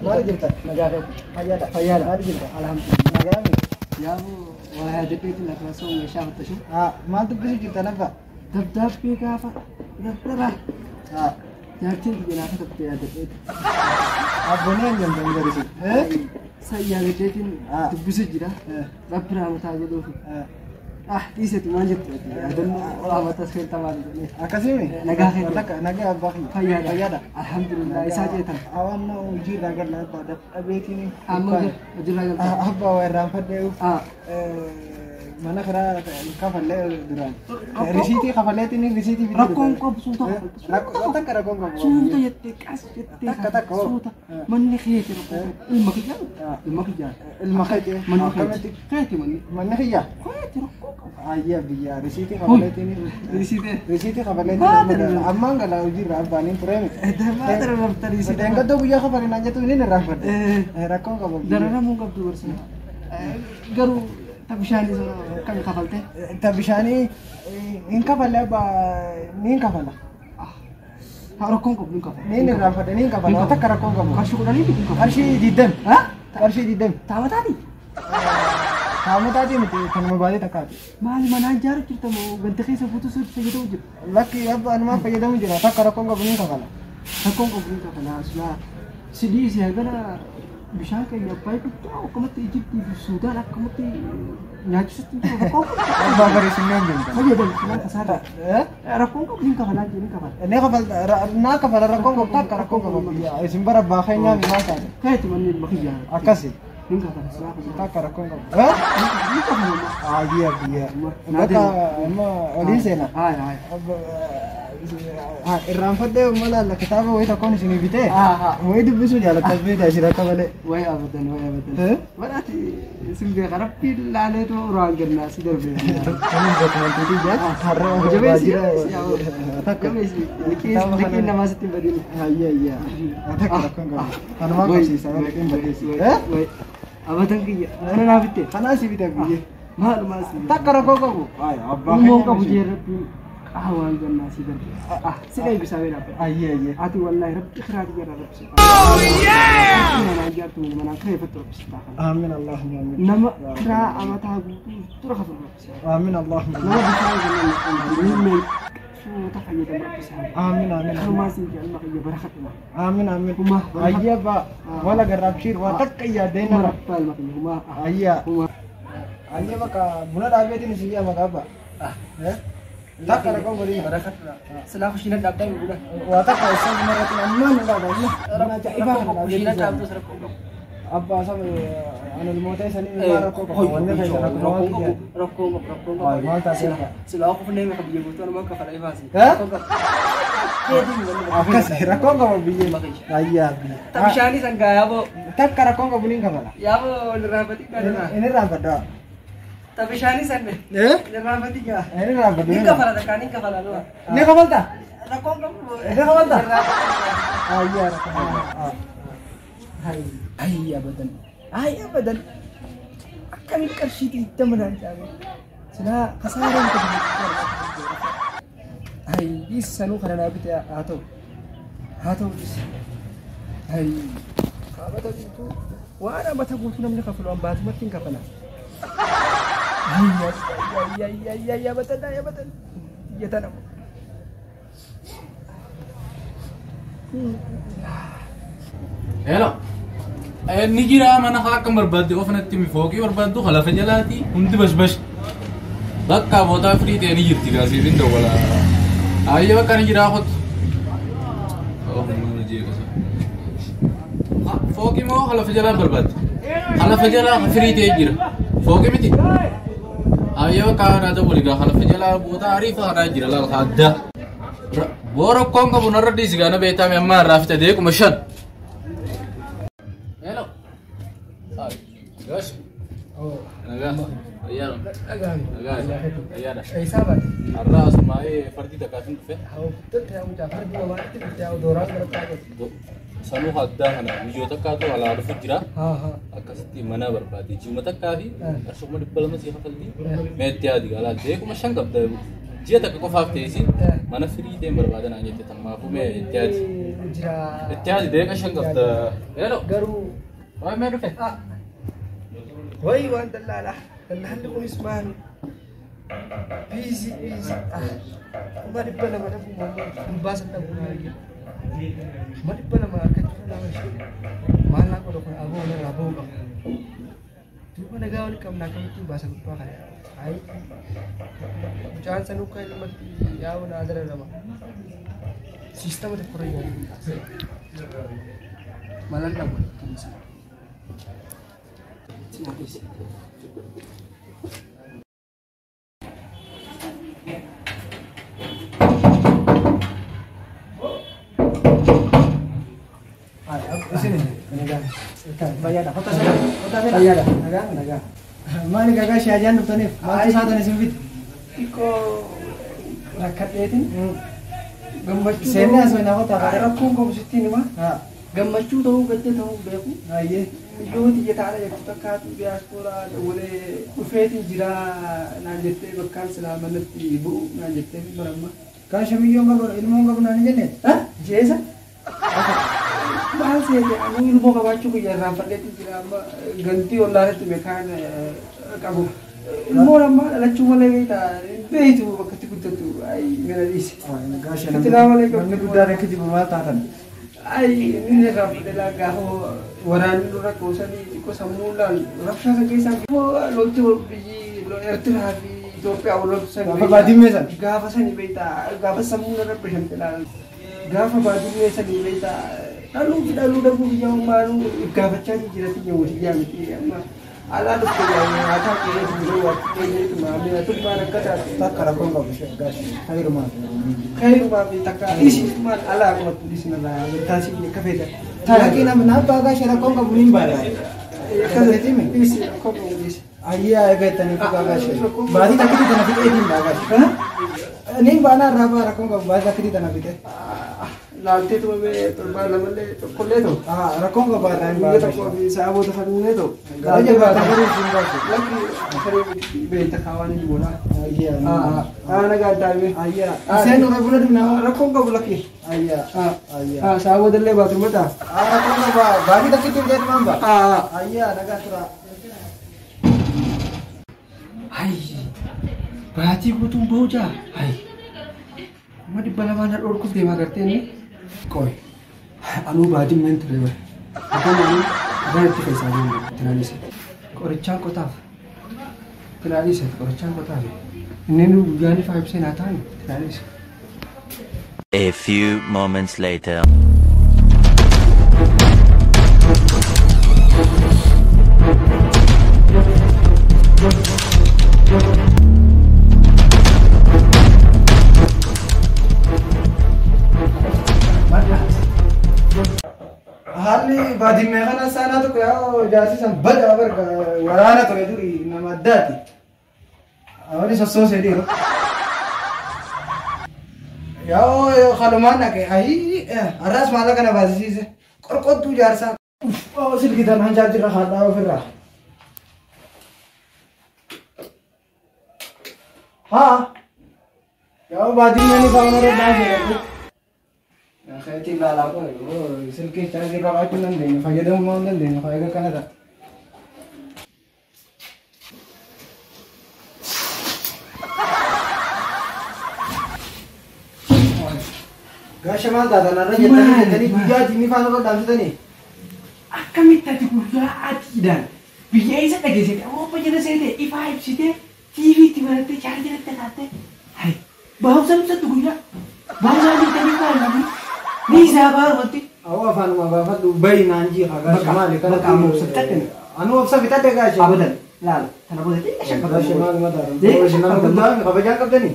Maal jirta? Nagaadha. Fayyaadha. Fayyaadha. Maal jirta? Alhamdulillah. Nagaa miti? Yaabu waa yaadadheetu lafa soo meeshaa fattashu. Haa, maal dubbisu jirta nafa? Dabdaabbee gaafa dabdara Haa, jaartiin biyya naafa tatte yaadadheetu. abboonii hin jamtan garisi. San yaadadheetiin Ah. dubbisu jira. Rabbi raamataa godhuufi. Ah dhiisetu maal jettu yaadannoo raamataa seentaa maal jedhee. Akkasii Nagaa keeti. Takka nagaa abbaa kiyya. Fayyaadha. Fayyaadha. Alhamdulillah isaa ceetan. Awaan hojii irraa galla abbaa dadhabeetiin. Amma hojiirraa galta. Abbaa waa irraanfadhee Ah. mana karaa kafallee duraan. Risiitii kafalleetiin risiitii fidee. Rakkoon qabu suuta kafaltu. Rakkoo takka rakkoon qabu. Suuta jettee qas jettee Takka takka hoo. suuta manni keeti rakkoo ilma kiyyaa ilma kiyyaa Ilma keeti. manni Akkamitti? keeti keeti manni Manni kiyya. keeti rakkoo qabu. Ayya biyya risiitii kafalleetiin. Risiitee. Risiitii Maal kafalleetiin. Ammaan gala hojiirra abbaaniin turee miti. Maa dararramta risiitee. Deengaddoo guyyaa kafalee naan jettu inni irraanfadhe. Rakkoon qabu. Dararamuu qabdu barsiisa. Garuu ta bishaanii sana akkami kafalte? Ta bishaanii hin kafalle abbaa ni hin kafala. Haa rakkoon qabu hin kafala. Ni hin irraanfadhe ni hin kafala. Takka rakkoon qabu. Qarshii kudhanii hin kafala. Qarshii diddami. Haa? Qarshii diddami. Taawwataati? Taamotaatii miti kanuma baatee takkaati. Maali manaan ijaaru jirta moo ganda keessa guutuu sitti fayyadamu jira? Lakki abbaa anumaan fayyadamu jira. Takka rakkoon qabu ni hin kafala. Rakkoon qabu hin kafala. Silaa sidii si hagana bishaan keenya abbaa guddaa akkamatti Ijiptii fi Suudaan akkamatti nyaachisutti jiru rakkoon qabu. Abbaa bareesinnee hin jirtu. Fayyadamu silaa tasaarra. Rakkoon qabu hin kafalaa jiru hin kafala. Ni kafalta naa kafala rakkoon qabu takka rakkoon qabu. Isin bara abbaa keenyaa fi maal taate? Keeti manni ilma kiyyaa. Akkasi. Hin kafala silaa kafala. Takka rakkoon qabu. Hin kafala. Ayya biyya. Bakka amma olii seena. Haaya haaya. Irraanfadhee mala kitaaba wayii tokkoon isinii bitee Haa. wayii dubbisuu jaallattas beektaa isin akka malee. Way abadan way abadan. Badhaati isin beeka rabbiin laaleetu uraan gannaa si darbee. Kanin dokumentii jaa har'a Jabeessi waajjira takka. jabeessi liqiin namaa sitti hin badin. Ayya ayya. Takka rakkoon qabu. Kanumaan qabsiisa liqiin badeessi. Way abadan kiyya kana naa bitte. Kanaa si bita biyyee. Maalumaa si. Takka rakkoo qabu. Abbaa Ilmoon qabu jee rabbiin qaawaan gannaa si darbee. Si dheebisaa beela. Ayya ayya. Ati wallaahi rabbi kiraa biyya rabbi si. Oh yeah! Manaan ijaartu manaan kireeffattu rabbi si ta'a. Aamin Allahumma aamin. Nama kiraa amataa guutuu dura kafalu rabbi si. Aamin Allahumma. Nama bishaan gannaa ilmeen suuta fayyadamu rabbi si. Aamin aamin. Kanumaa siin jedhan maqayya barakatuma. Aamin aamin. Huma Ayya ba wala garraabshiir waa takka yaaddeen Huma nara. rabbaa ilma huma. Ayya. Huma. Ayya bakka buna dhaabeetiin isin yaa maqaa abbaa. Takka rakkoon godhin. Barakatuma. Silaa kushina dhaabdaa buna. Waa takka isaan irratti ammaan nu dhaaba. Buna ajaa'ibaa kana Kushina dhaabeetiin. dhaabdus rakkoo qabu. Abbaa saba ani ilmoota isanii maal rakkoo qabu. Wanni keessa rakkoo waan kiyya. Rakkoo qabu rakkoo Ay, maal taatee qabu. abbaa? Silaa kufnee maka biyya guutuu anumaan kafala ifaasi. Eh? Rakkoo qabu. Keetiin manni Akkas rakkoon qabu biyyee. Ayya biyya. Ta bishaanii sangaa yaaboo Takka rakkoon qabu ni kafala. yaaboo irraanfati gaadha. Inni irraanfadha. Ta bishaanii sanne Eh? irraanfati gaa. Inni irraanfadha. Ni kafala takkaa ni kafala nua. Ni kafalta? Rakkoon qabu. Ni kafalta? Ayya rakkoon qabu. Ay abadan. Ay abadan. Akkamiin qarshii digdama naan caabe. Silaa kasaaraan qabu. Ay dhiis sanuu kana naa bite haa ta'u. Haa ta'u dhiis. Ay kaabata guutuu waan amata guutuu namni kafalu an baatumatti hin kafala. Ay ay ay ay ay abadan ay abadan. Biyya tana. Hello. Ni jira mana haa kan barbaadde of natti mi fooqii barbaaddu lafa jalaati hundi bashbash. Bakka bootaa firii ta'e ni jirti gaasiifin dawwala. Ayya bakka ni jira hot. Oh, mana jeeqasa. Fooqii moo lafa jalaa barbaadde? Lafa jalaa firii ta'e jira. Fooqii miti. Ayya bakka naa dawwali gaa lafa jalaa bootaa ariifa kanaa jira laal addaa. Boo rakkoon qabu narra dhiisi gaana beektaa ammaa irraa fixe deequma shan. Hello. Gosh. Nagaa. Fayyaadha. Dhagaami. Nagaa. Fayyaadha. Eessaa baate? Har'a asumaa'ee fardii takkaafin dhufe. Haa tolte haa mucaa fardi mamaatti bitte haa dooraan gara taa'e. Sanuu addaa kana guyyoo takkaatu alaa dhufu jira. Haa haa. Akkasitti mana barbaade ji'uma takkaa fi qarshuma 200 si kafalti. Mee itti yaadi galaa deekuma 5 qabda. Ji'a takka qofaaf teessi mana firii ta'een barbaada naan jette tammaafuu mee itti yaadi. Jira. Itti yaadi deeka 5 qabda. Hello. Garuu Waa'ee mee dhufe? Wayi waan dallaalaa. Dallaalli kunis maal? Biizii biizii. 200,000 dhabuu gurbaa san dhabuu maal? 200,000 argachuu lama ishee. Maal naa godha kun aboo narraa bahuu qaba. Duuba nagaa wal qabna akkamittiin baasa gurbaa kana? Ayi mucaan sanuu kan ilmatti yaa'u naa dararama. Siistama tokko irra yaadu. Malan dhabu. Fayyaadha. Fayyaadha. Nagaa nagaa. Maali gagaa shaajaan dhuftaniif maaltu saatan isin fite? Xiqqoo rakkadheetiin gammachuu Seenne asuma namoota afaan. Rakkoon qabu sittiin hima. Gammachuu ta'uu gadda ta'uu beeku. Ayyee. Yoo xiyya taana jettu takkaatu diyaaspooraa walee dhufeetiin jira naan jettee bakkaan silaa manatti bu'u naan jettee baramma. Kan shamiyyoon qabu ilmoon qabu naan hin jenne? Jeesa. Maal seete anuu ilmoo qabaachuu guyyaa irraanfadheetiin jira amma gantii ollaanatti beekaan qabu. Ilmoon ammaa dhalachuu malee beektaa beektu bakka itti guddatu gara dhiise. Fitilaa malee qabdu. Namni guddaan akka jibu maal taatan? Ay inni irraanfadhe laa gaafa waraanni nurra qoosanii xiqqoo sammuu laal rabshaa san keessaa lolti biyyi Eertiraa fi Itoophiyaa wal loltu san. Gaafa baadimmee san. Gaafa sani beektaa gaafa sammuu narra bashante laal. Gaafa baadimmee sanii beektaa dhaluu fi dhaluu dhabuu biyya ammaanuu gaafachaa jira xiyya mootii miti amma alaa dhufte nyaataa qe'eetu biroo waa qe'eetu maamila tummaan akka taate. Takka rakkoon qabu gaashi hayrumaa fi. Kairumaa fi takka isiisumaan alaa qabattu dhiisnarraa taasii akka feetan. Laakiin amma abbaa gaashi rakkoon qabu niin baala. Akkasuma dhiisi rakkoon qabu dhiisi. Ayyaa eegattanii kutaa gaashi. Baatii takkitti tana fixeetiin baa gaashi. Niin baanaa irraa baa rakkoon qabu baatii takkitti tana fixe. Laaltee tumamee torbaan lamallee tokkollee ta'u. Rakkoon qabu irraa hin Guyyaa tokkoo fi sa'a booda fannee ta'u. Gara jabaata garuu hin baasu. Lakki saree beekta kaawwan inni boona. Ayyaa. Nagaa addaame. Ayyaa. Iseen nurra buna dhumna. Rakkoon qabu lakki. Ayyaa. Ayyaa. Sa'a booda illee baatu mataa. Rakkoon qabu baatii takkitti fixee dhumaan baa. Ayyaa nagaa tura. Hayyi baatii guutuun bahu jaa. Hayyi 200,000 na dhorkuuf deemaa gartee inni. Qoy anuu baadimmeen ture bara. Afaan anuu afaan itti keessaa deemu tinaanise. Qorichaan qotaaf. Tinaanise qorichaan qotaaf. Inni nu guyyaan ifaa ibsee naa ta'an tinaanise. A few moments later. Haalli baadimmee kana saanaa tokko yaa jaarsisan badaa barga waraana ture duri nama addaati. Awwaali sossoosee dhiiru. Yaa kalumaan dhaqe ayii har'as maallaqa kana baasisiise qorqottuu jaarsaa. Silkii tanaan chaarjirra haadhaa ofirraa. Haa yaa baadimmee ni faana irra baasee. Keetiin ilaalaa kun silkii chaarjii qabaachuu hin dandeenye fayyadamuu hin dandeenye faayidaa kana ta'a. Gaasha maal taatan har'a jettanii jettanii guyyaa diinii faana irra dhaamsitanii? Akkamitti ati guyyaa atiidhaan biyya eessa dhageessite Awurooppaa jala seete ifaa ibsitee tiiviitti barattee chaarjiratti laattee hayi bahuusa ibsattu guyyaa bahuusa jettanii faana ni isaa baarumatti. Awwa afaanuma baafadhu bayi naan jiiqa gaasha maali kana Bakka amma obsa fixadhe. Anu obsa fixadhe gaasha. Abadan laala tana booda deeqa shan qabda. Gaasha maal mataa nama guddaa kabajaan qabdanii.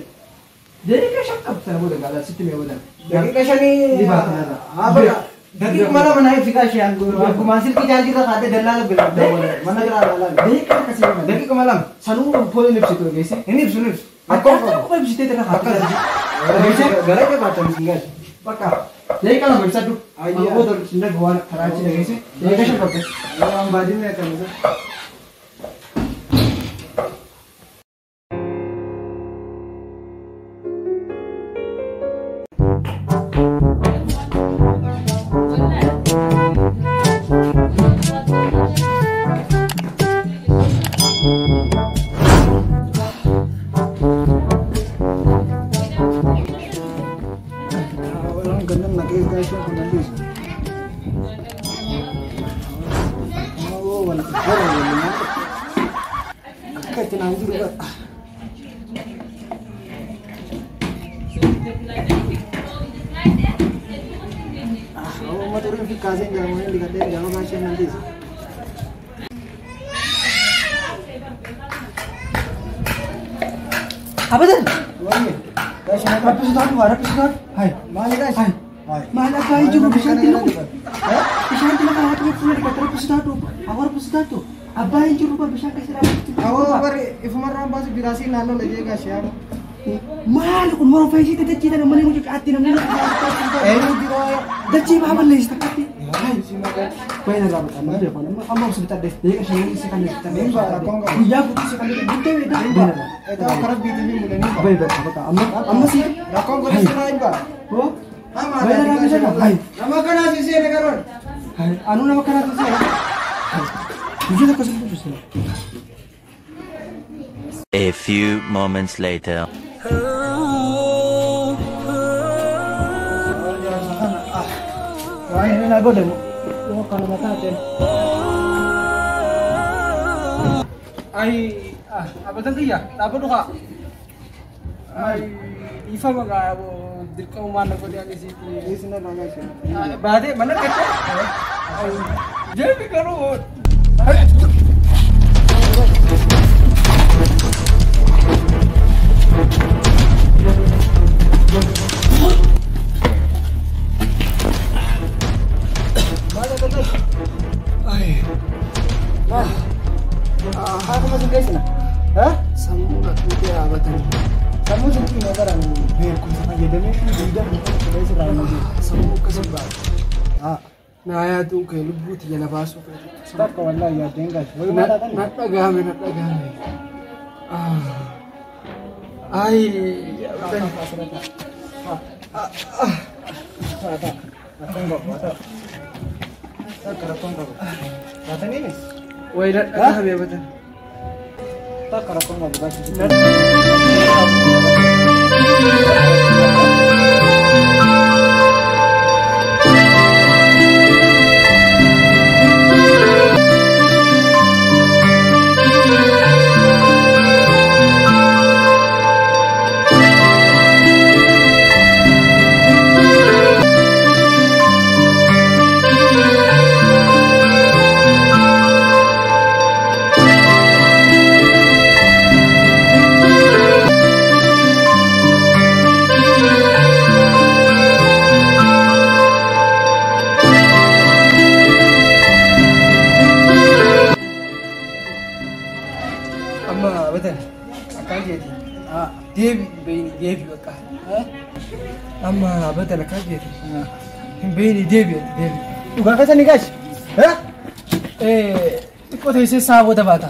Deeqa shan qabda tana booda gaala sitti mee abadan. Daqiiqa shanii. Ni baata narraa. Haa bakka Daqiiquma lama naa ibsi kaashee akkuma silkii chaarjii irra kaatee dallaala bilbila. Mana kiraa dallaala. Daqiiqa akkasii lama. Daqiiquma lama. Sanuu ampooliin ibsitu dhageesse. Hin ibsu hin ibsu. Akka qofa ibsitee irra kaatee. Gara jabaatan isin gaashe. Bakka daqiiqa lama ibsadhu. Ayyaa. Booda sin dhagu waan karaa achi dhageesse. Daqiiqa 5 qabde. Waan baadinne akkamitti. Abadan. Hai. Maal akka jiru bishaan tilaku. Bishaan tilaku haati fuula dhiqatee rabbisutaatu. Awwa rabbisutaatu. Abbaa hin jiru bishaan keessa dhaabbatu. Awwa bari ifumarraan baasu biraasii naannoo lajee gaashee. Maal kun morma fayyisii dachee tana malee mucaa caatti namni. Eenyu jira. Dachee baa balleessi takkatti. Baay'ee irraa bata amma beeku amma amma obsa bitadhe deeqa shanii si kan bitadhe guyyaa guutuu si kan bitadhe beekta. Etaa karaa biitii fi mul'anii. Baay'ee bakka bakka amma amma si. Rakkoon kunis irraa hin ba'a. Hoo. Nama kanaas ishee garoon. Anu nama kanaas ishee. Guyyaa tokko si bulchu. A few moments later. Waan inni na godhamu kanuma taateen. Ay, abadan kiyya dhaabbadhu haa. Ay, ifa maqaa dirqamumaan na godhe ani sitti. Isina nagaa ishee. Baatee mana argatte? Jeebi garuu. Sammuu dhaqxee dhaabatanii. Sammuu silkii na baran beekumsa fayyadamee diidama qilleensarraa hin jiru. Sammuu akkasii baata. Naa yaaduun kee lubbuuti jala baasuu feetu. Takka wallaahi yaaddeen gaashe. Wayi maal taatan? Na dhagahame na dhagahame. Ay. Takka rakkoon qabu. Taataniinis? Wayi na dhagahame batan. Takka rakkoon qabu gaashe. Amma batan akkaan jeeti. Deebi beeyni deebi bakka. Amma batan akkaan jeeti. Hin beeyni deebi deebi. Dhugaa keessa ni gaashe? Xiqqoo teessee saawwata baata.